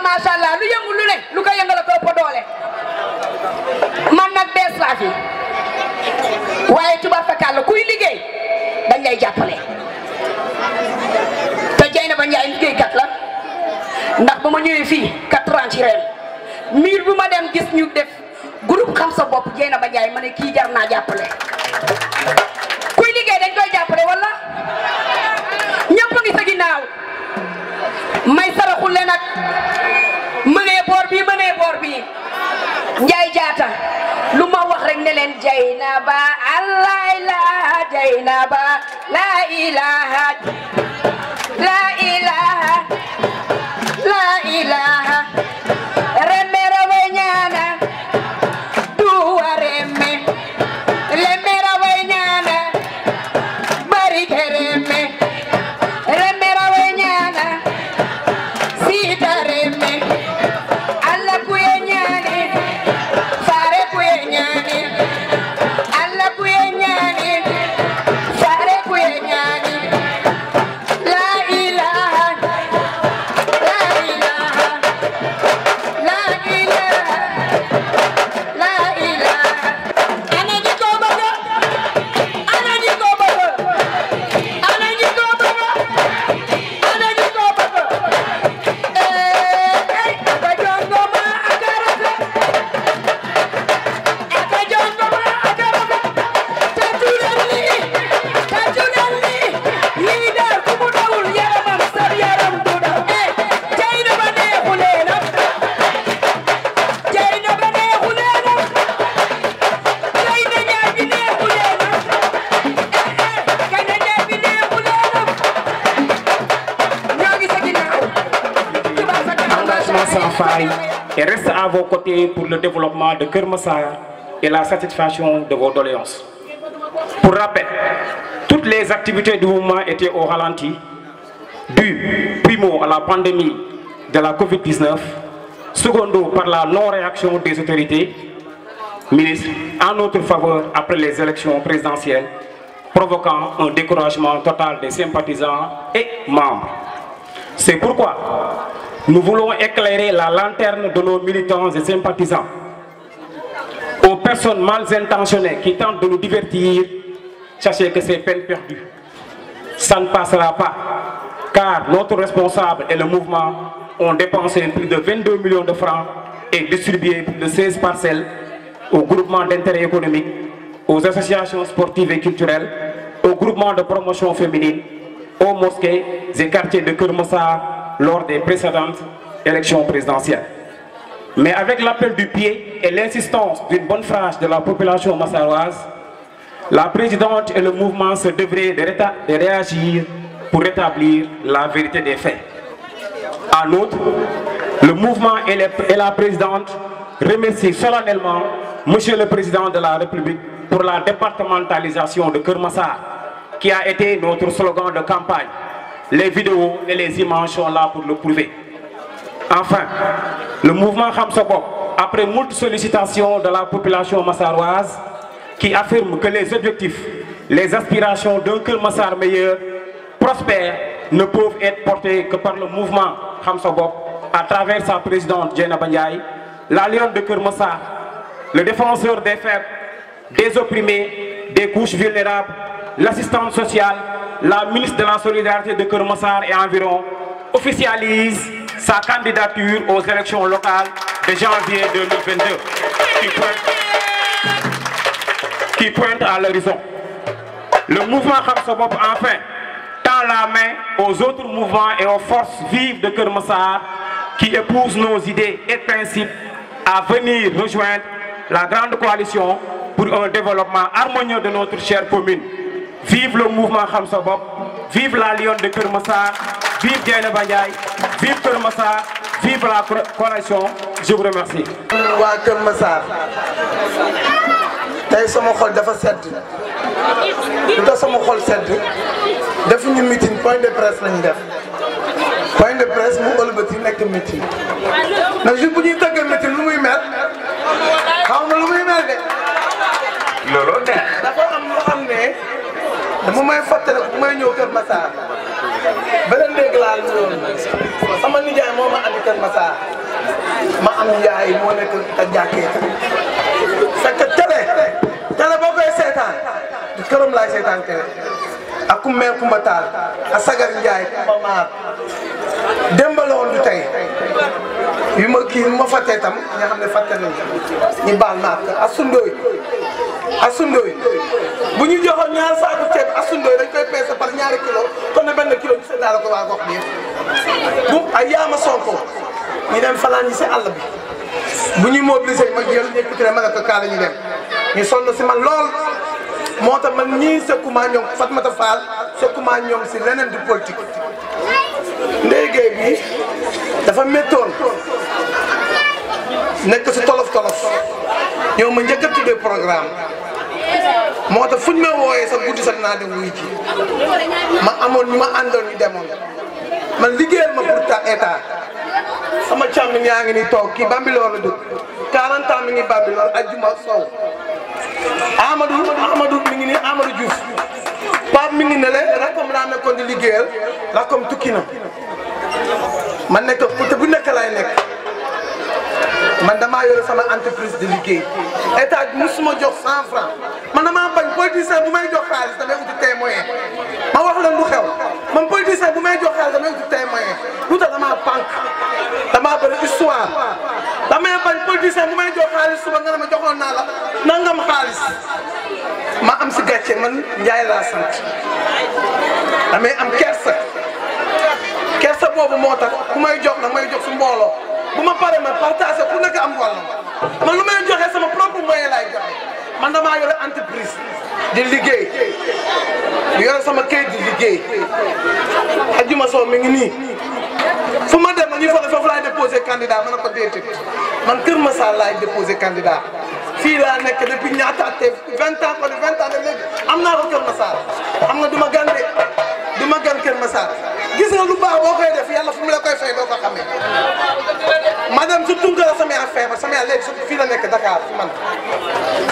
macha allah lu yëngu lu ne lu ko yëngal ko ëpp doole man nag bees laa fi waaye tubaab fakkaat kuy liggéey dañ lay jàppale te Dieynaba Ndiaye liggéeykat la ndax ba ma ñëwee fii 4 ans ci ren miir bu ma dem gis ñu def groupe xam sa bopp Dieynaba Ndiaye ma ne kii jar naa jàppale kuy liggéey dañ koy jàppale wala ñëpp ngi sa ginnaaw may saraxul leen nag mënee boor bi Ndiaye jaata lu ma wax rek ne leen Dieynaba allah ilaha Dieynaba la ilaha la ilaha la ilaha reme rawe ñaana duwa reme leme rawe ñaana bari ke reme rawe ñaana sita reme alla kuye ñaane fare kuye ñaane alla kuye ñaane fare kuye ñaane la ilaha la ilaha la ilaha la ilaha ana ñi ko bëgg ana ñi ko bëgg ana ñi ko bëgg ana ñi ko bëgg aka jongoma aka rafet aka jongoma aka rafet tàccu leen lii lii daal ku mu dawul yaramam sa yaram du daw Dieynaba neexu leena Dieynaba neexu leena Dieynaba Ndiaye bi neexu leena Dieynaba Ndiaye bi neexu leena ñoo ngi sa ginnaaw Engagement sans faille et reste à vos côtés pour le développement de Keur Massar et la satisfaction de vos doléances. Pour rappel, toutes les activités du mouvement étaient au ralenti, dû primo à la pandémie de la Covid-19, secondo par la non-réaction des autorités ministres en notre faveur après les élections présidentielles, provoquant un découragement total des sympathisants et membres. C'est pourquoi nous voulons éclairer la lanterne de nos militants et sympathisants. Aux personnes mal intentionnées qui tentent de nous divertir, sachez que c'est peine perdue. Ça ne passera pas, car notre responsable et le mouvement ont dépensé plus de 22 millions de francs et distribué plus de 16 parcelles aux groupements d'intérêt économique, aux associations sportives et culturelles, aux groupements de promotion féminine, aux mosquées et quartiers de Keur Massar lors des précédentes élections présidentielles. Mais avec l'appel du pied et l'insistance d'une bonne frange de la population massaroise, la présidente et le mouvement se devraient de réagir pour rétablir la vérité des faits. En outre, le mouvement et la présidente remercient solennellement Monsieur le Président de la République pour la départementalisation de Keur Massar, qui a été notre slogan de campagne. Les vidéos et les images sont là pour le prouver. Enfin, le mouvement Xam Sa Bopp, après moult sollicitations de la population massaroise, qui affirme que les objectifs, les aspirations d'un Keur Massar meilleur, prospère, ne peuvent être portés que par le mouvement Xam Sa Bopp, à travers sa présidente Dieynaba NDIAYE, la lionne de Keur Massar, le défenseur des faibles, des opprimés, des couches vulnérables, l'assistante sociale, la ministre de la Solidarité de Keur Massar et environ, officialise sa candidature aux élections locales de janvier 2022, qui pointe à l'horizon. Le mouvement Xam Sa Bopp, enfin, tend la main aux autres mouvements et aux forces vives de Keur Massar qui épousent nos idées et principes à venir rejoindre la grande coalition pour un développement harmonieux de notre chère commune. Vive le mouvement Xam Sa Bopp, vive la lionne de Keur Massar, vive Dieynaba NDIAYE, vive Keur Massar, vive la coalition. Je vous remercie. waa Keur Massar tey sama xol dafa sedd lu tax sama xol sedd defuñu meeting point de presse lañu def point de presse mu ëlbati nekk meeting ndax jour bu ñuy tëgg meeting lu muy mel xaw ma lu muy mel de looloo neex dafa am loo xam ne dama may fàttali bu may ñëw Keur Massar beneen dégg laa lu yoon sama nijaay moo ma andi Keur Massar ma am yaay moo nekk te jàkkee fekk télé boo koy seetaan këram laay seetaan télé ak ku mère Kumba Taal ak Sagar Ndiaye Kumba Maar démbaloon du tey yu ma kii nu ma fàttee tam nga xam ne fàtte nañu ñu baal ma ak asundooy bu ñu joxoon ñaar saako ceeb asundooy dañ koy peese par ñaari kilo kon ne benn kilo ñu seddaale ko waa gox bi yëpp bu ay yaama sonko ñu dem fanaan yi si àll bi bu ñuy mobilisé ma jël ñëkkutire ma ne ko kaa la ñu dem ñu sonn si man lool moo tax man ñii sekkuma ñoom Fatmata Fall sekkuma ñoom si leneen du politique ndéygéey bi dafa méttoon nekk si tolof ñoo ma njëkk a tuddee programme moo tax fuñ ma wooyee sa guddi sax naa dem wuy ci ma amoon ñu ma àndoon ñu demoon man liggéeyal ma pour ta état sama càmmiñ yaa ngi ni toog kii Bambilor la dëkk 40 ans mi ngi Bambilor ajjuma sow Amadou mi ngi nii Amadou Diouf Pape mi ngi ne le rakom laa nekkoon di liggéeyal rakom tukki na man nekk te bu nekk laay nekk man damaa yore sama entreprise de liggéey état bi musuma jox 100 francs man damaa bañ politicien bu may jox xaalis damay uti témoin ma wax leen lu xew man politicien bu may jox xaalis damay uti témoin lu tax damaa pànk damaa bëri histoire damay bañ politicien bu may jox xaalis suba nga ne ma joxoon naa la nangam xaalis ma am si gàcce man Ndiaye laa sant damay am kersa boobu moo tax ku may jox nag may jox si mbooloo bu ma paree ma partagé ku nekk am wàllam man lu may joxe sama propre moyen laay joxe man damaa yore entreprise di liggéey yore sama kayit di liggéey ajuma soo mi ngi nii fu ma dem ñu fa foofu laay déposé candidat ma ne ko déedéet man Keur Massar laay déposé candidat fii laa nekk depuis ñaata at 20 ans kon 20 ans de léegi am naa ko Keur Massar xam nga du ma gan Keur Massar gis nga lu baax boo koy def yàlla fu mu la koy fay doo ko xamee ma dem su Tunkara sama yaay feebar sama yaay léegi fii la nekk Dakar fi man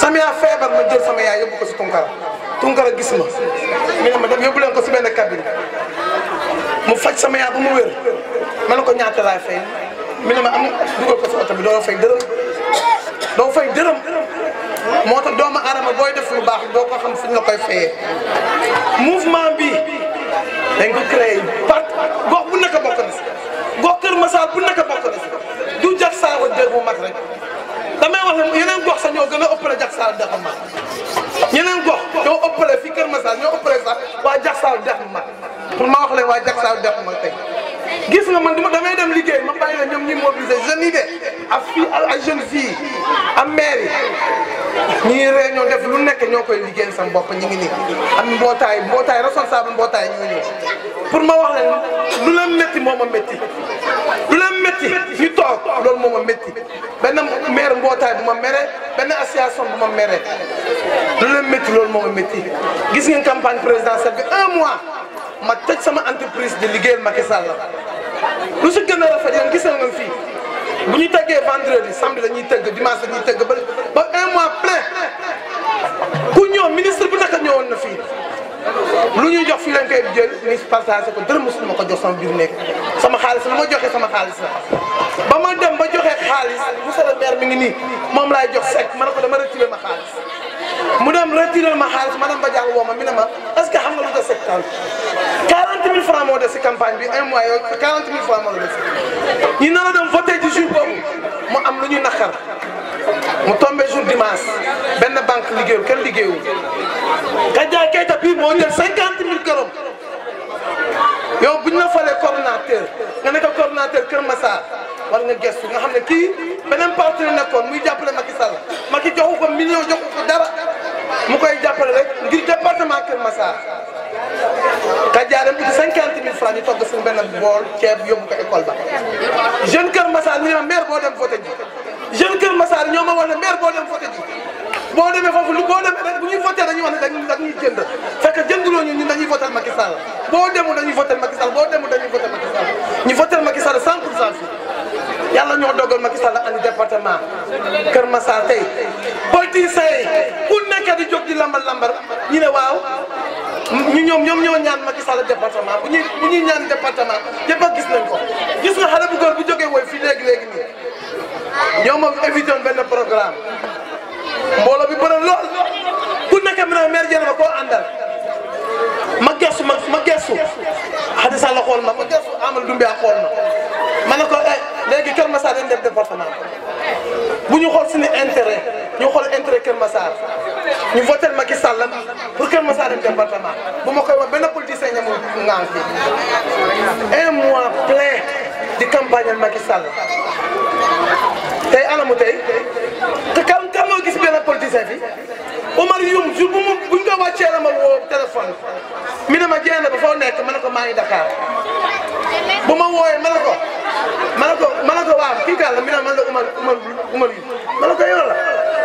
sama yaay feebar ma jël sama yaay yóbbu ko si Tunkara gis ma mi ne ma dem yóbbu leen ko si benn cabine mu faj sama yaay ba mu wér ma ne ko ñaata laay fay mi ne ma am dugal ko si oto bi doo fay dërëm moo tax doomu aadama booy def lu baax doo ko xam fu ñu la koy fayee mouvement bi dañ ko créé gox bu nekk bokk na si gox Keur Massar bu nekk bokk na si du jag saako dër bu mag rek damay wax ne yeneen gox sax ñoo gën a ëppale jag saako dër bu mag yeneen gox ñoo ëppale fii Keur Massar ñoo ëppale sax waa jag saako dër bu mag pour ma wax leen waa jag saako dër bu mag tey gis nga man damay dem liggéey ma bàyyi la ñoom ñuy mobiliser jeunes yi de ak fii ay jeunes filles am maire yi ñii réunion def lu nekk ñoo koy liggéeyal sama bopp ñu ngi nii am mbootaay responsable mbootaay ñoo ñëw pour ma wax leen lu leen métti moo ma métti lu leen métti ñu toog loolu moo ma métti benn maire mbootaay bu ma mere benn association bu ma mere lu leen métti loolu moo ma métti gis ngeen campagne présidentielle bi 1 mois ma tëj sama entreprise di liggéeyal Macky Sall lu si gën a rafet yéen gisal nga fii bu ñu tëggee vendredi samedi la ñuy tëgg dimanche la ñuy tëgg ba 1 mois plein ku ñëw ministre bu nekk ñëwoon na fii lu ñuy jox fii lañ koy jël ni partagé ko dërëm mosul ma ko jox sama biir nekk sama xaalis la ma joxe sama xaalis la ba ma dem ba joxe xaalis monsieur le maire mi ngi nii moom laay jox sec ma ne ko dama retiré ma xaalis mu dem retiré ma xaalis ma dem ba jàng woo ma mi ne ma est-ce que xam nga lu des sec 40 000 francs moo des si campagne bi 1 mois yooyu 40 000 francs moo la des ñu nar a dem voté du jour boobu mu am lu ñuy naqar mu tombé jour dimanche benn banque liggéeyul kenn liggéeyul Kaja Keita bii moo jël 50 000 këram yow bu ñu la falee coordonnateur nga nekk coordonnateur Keur Massar war nga gëstu nga xam ne kii beneen parti la nekkoon muy jàppale Macky Sall Macky joxu ko million joxu ko dara mu koy jàppale rek ngir département Keur Massar Kaja dem uti 50 000 francs ñu togg suñu benn bool ceeb yóbbu ko école ba jeune Keur Massar ñu ne maire boo dem voté ji jeune Keur Massar ñoo ma wax ne maire boo dem voté ji boo demee foofu boo demee rek bu ñuy voté dañuy wax ne dañuy jënd fekk jënduloo ñun dañuy voté Macky Sall boo demul dañuy voté Macky Sall boo demul dañuy voté Macky Sall ñu voté Macky Sall 100% fii yàlla ñoo dogal Macky Sall andi département Keur Massar tey politiciens yi ku nekk di jóg di lambar ñu ne waaw ñoom ñoo ñaan Macky Sall département bu ñuy ñaan département yëpp a gis nañ ko gis nga xale bu góor bu jógee woy fii léegi nii ñoo ma évité woon benn programme mbooloo bi bëri lool ku nekk mi ne maire Dieynaba koo àndal ma gestu Khady Sall xool ma gestu Amadou Doumbia xool ma ne ko léegi Keur Massar dañ def département bu ñu xool suñu intérêt ñu xool intérêt Keur Massar ñu voté Macky Sall pour Keur Massar dem département bu ma koy wax benn politicien ñamul ngaan fi 1 mois plein di campagne Macky Sall tey anamu tey te kan moo gis benn politicien fi Omar Youm jour buñ ko wàccee la ma woo téléphone mi ne ma Dieynaba foo nekk ma ne ko maa ngi Dakar bu ma wooyee ma ne ko waaw kii kan la mi ne man la Omar yi ma ne ko yow la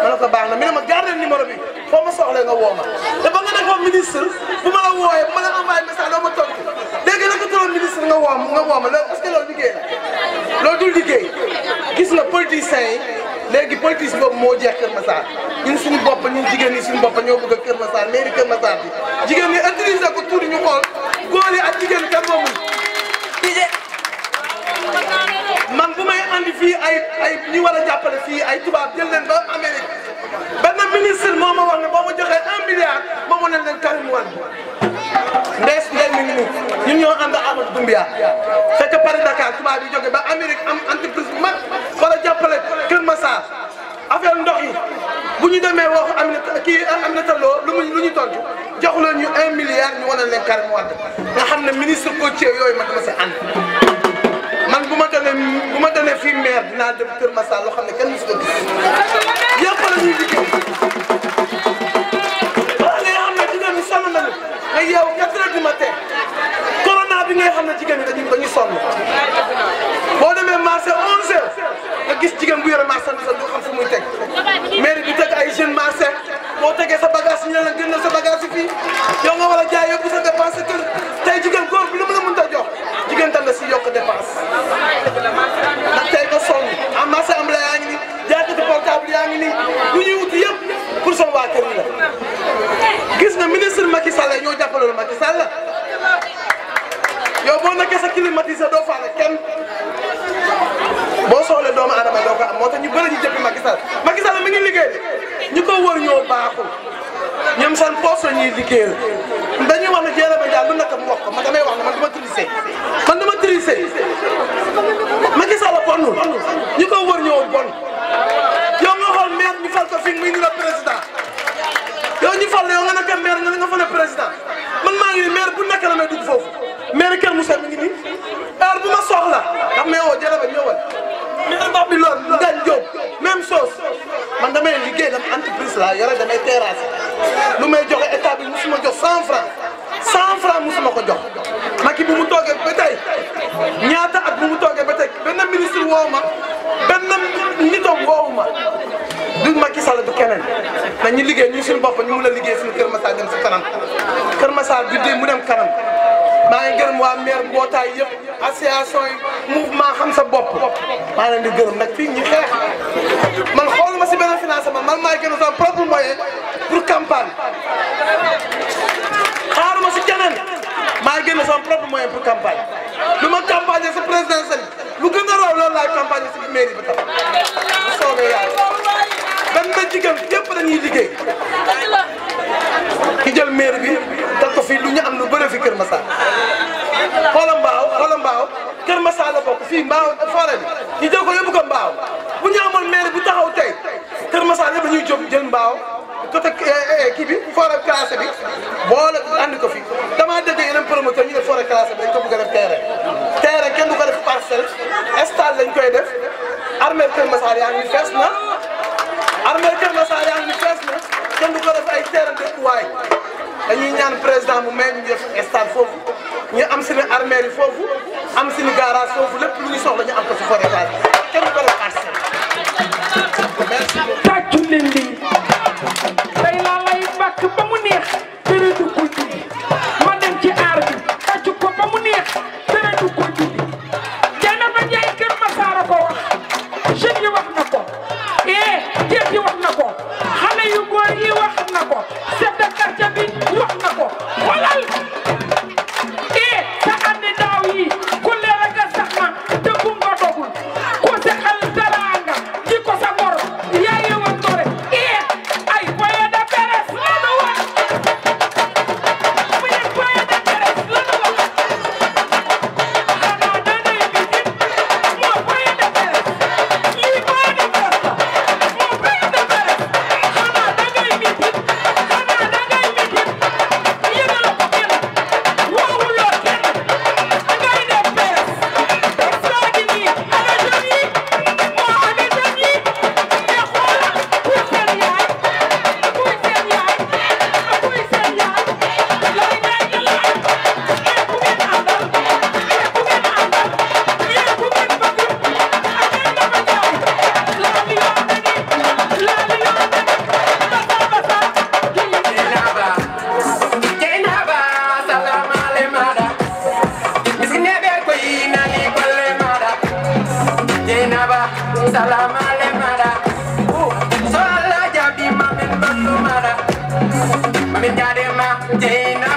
ma ne ko baax na mi ne ma garder numéro bi foo ma soxlee nga woo ma te ba nga nekkoon ministre bu ma la wooyee bu ma la envoyé message doo ma tontu léegi nag ko ministre nga woo ma loolu est-ce que loolu liggéey la loolu dul liggéey gis nga politiciens yi léegi politique boobu moo jeex Keur Massar ñun suñu bopp ñun jigéen ñi suñu bopp ñoo bëgg a Keur Massar mairie Keur Massar bi jigéen ñi utiliser ko tuuti ñu xool góor yi ak jigéen ñi kan moo mun man bu may andi fii ay ñu war a jàppale fii ay tubaab jël leen ba Amérique benn ministre moo ma wax ne boo ma joxee 1 milliard moo ma leen leen Karim Wade ndees ndey mi ngi nii ñun ñoo ànd Amadou Doumbia fekk Paris Dakar tubaab yi jóge ba Amérique am entreprise bu mag war a jàppale Keur Massar affaire ndox yi bu ñu demee wax Aminata Lo lu ñu tontu jox leen ñu 1 milliard ñu wane leen Karim Wade nga xam ne ministre côtier yooyu ma dama si ànd man bu ma donee fii maire dinaa dem Keur Massar loo xam ne kenn musu ko gis yëpp la ñuy liggéey wala nga xam ne jigéen ñi sonn nañu nga yeewu 4 heures du matin corona bi ngay xam ne jigéen ñi dañuy sonn boo demee marché 11 heures nga gis jigéen bu yore marchandise du xam fu muy teg mairie bi teg ay jeunes marché boo tegee sa bagage ñu ne la gën sa bagage yi fii yow nga war a jaay yóbbu sa dépense kër tey jigéen góor bi lu mu la mënta jox jigéen tam la si yokk dépense ndax tey nga sonn en marché am la yaa ngi nii jaaykati portable yaa ngi nii lu ñuy wuti yëpp pour son waa kër yi la gis nga ministre Macky Sall ñoo jàppale Macky Sall yow boo nekkee sa climatiseur doo faale kenn boo soxlee doomu aadama doo ko am moo tax ñu bëri ñu jëppi Macky Sall mi ngi liggéey de ñu ko wër ñoo baaxul ñoom seen poste la ñuy liggéeyal dañuy wax ne Dieynaba Ndiaye lu nekk mu wax ko man damay wax ne man dama triché Macky Sall bonul ñu ko wër ñoo bon yow nga xool maire ñu fal ko fi muy ni la président yow ñu fal la yow nga nekk maire nga fa ne président man maa ngi ni maire bu nekk la may dugg foofu maire Keur Massar mi ngi nii heure bu ma soxla ndax may woo Dieynaba ñëwal maire ndox bi loolu Ngagne Diop même chose man damay liggéey dama entreprise la yore damay terrasse lu may joxe état bi musuma jox 100 francs musuma ko jox Macky bu mu toogee ba tey ñaata at bu mu toogee ba tey benn ministre woowu ma benn nitam woowu ma du Macky Sall du keneen nañu liggéey ñu suñu bopp ñu mun a liggéey suñu Keur Massar dem si kanam Keur Massar bi mu dem kanam maa ngi gërëm waa maire mbootaay yëpp association yi mouvement xam sa bopp maa ngi leen di gërëm nag fii ñu xeex man xooluma si benn financement man maa ngi gën a sama propre moyen pour campagne xaaruma si keneen maa ngi gën a sama propre moyen pour campagne lu ma campagne si présidentielle lu gën a raw loolu laay campagne si mairie bi tam bu soobee yàlla benn jigéen yëpp dañuy liggéey ki jël maire bi def ko fii lu ñu am lu bëre fi Keur Massar xoola mbaaw Keur Massar la bokk fii mbaaw forêt bi ñu jël ko yóbbu ko mbaaw bu ñu amoon maire bu taxaw tey Keur Massar yëpp dañuy jóg jël mbaaw côté kii bi forêt classée bi boole andi ko fi damaa dégg yeneen promoteur ñu ne forêt classée bi dañ ko bëgg a def terrain kenn du ko def parcelle stade lañ koy def armée Keur Massar yaa ngi fees na kenn du ko def ay terrain dëkkuwaay dañuy ñaan président mu may ñu def stade foofu ñu am suñu armée yi foofu am suñu garage foofu lépp lu ñu soxla ñu am ko si forêt classée kenn du ko def parcelle. merci beaucoup. tàccu leen lii tey laa lay bàkk ba mu neex tere du ko dindi ma dem ci aar bi tàccu ko ba mu neex tere du ko dindi Dieynaba Ndiaye Keur Massar a ko wax jeune yi wax na ko jeeg yi wax na ko xale yu góor yi wax na ko chef de quartier bi wax na ko xoolal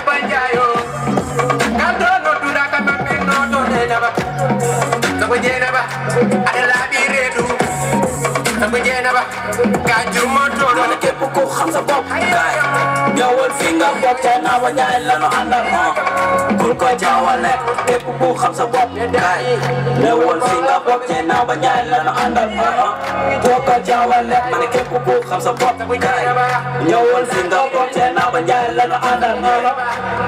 Dieynaba NDIAYE kanto no dura kama pino to Dieynaba sako Dieynaba adala bi redu sako Dieynaba kanju moto do ne képp ku xam sa bopp ñëwal fi nga bokk Dieynaba NDIAYE la nu àndal bul ko jaawale képp ku xam sa bopp ñëwal fi nga bokk Dieynaba NDIAYE la nu àndal bul ko jaawale ma ne képp ku xam sa bopp ñëwal fi nga bokk Dieynaba NDIAYE la nu àndal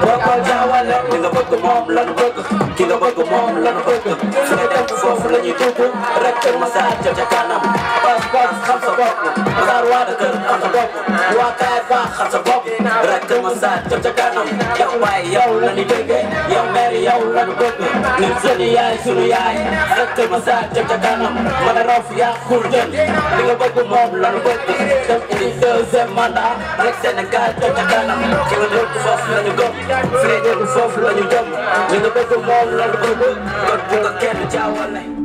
bul ko jaawale li nga bëgg moom la nu bëgg ki nga bëgg moom la nu bëgg fi nga dem foofu la ñuy dugg rek Keur Massar jëm ca kanam pas xam sa bopp Massar waa dëkk xam sa bopp waa kaay baax xam sa bopp rek Keur Massar jëm ca kanam yow waaye yow la ñu bëggee yow maire yow la ñu bëgg ñun sunu yaay rek Keur Massar jëm ca kanam man a raw fi yàqul jëm li nga bëgg moom la ñu bëgg dem indi deuxième mandat rek Sénégal jëm ca kanam ki nga dëkk foofu la ñu gëm fi nga dëkk foofu la ñu jëm li nga bëgg moom la ñu bëgg kon bu nga kenn jaawale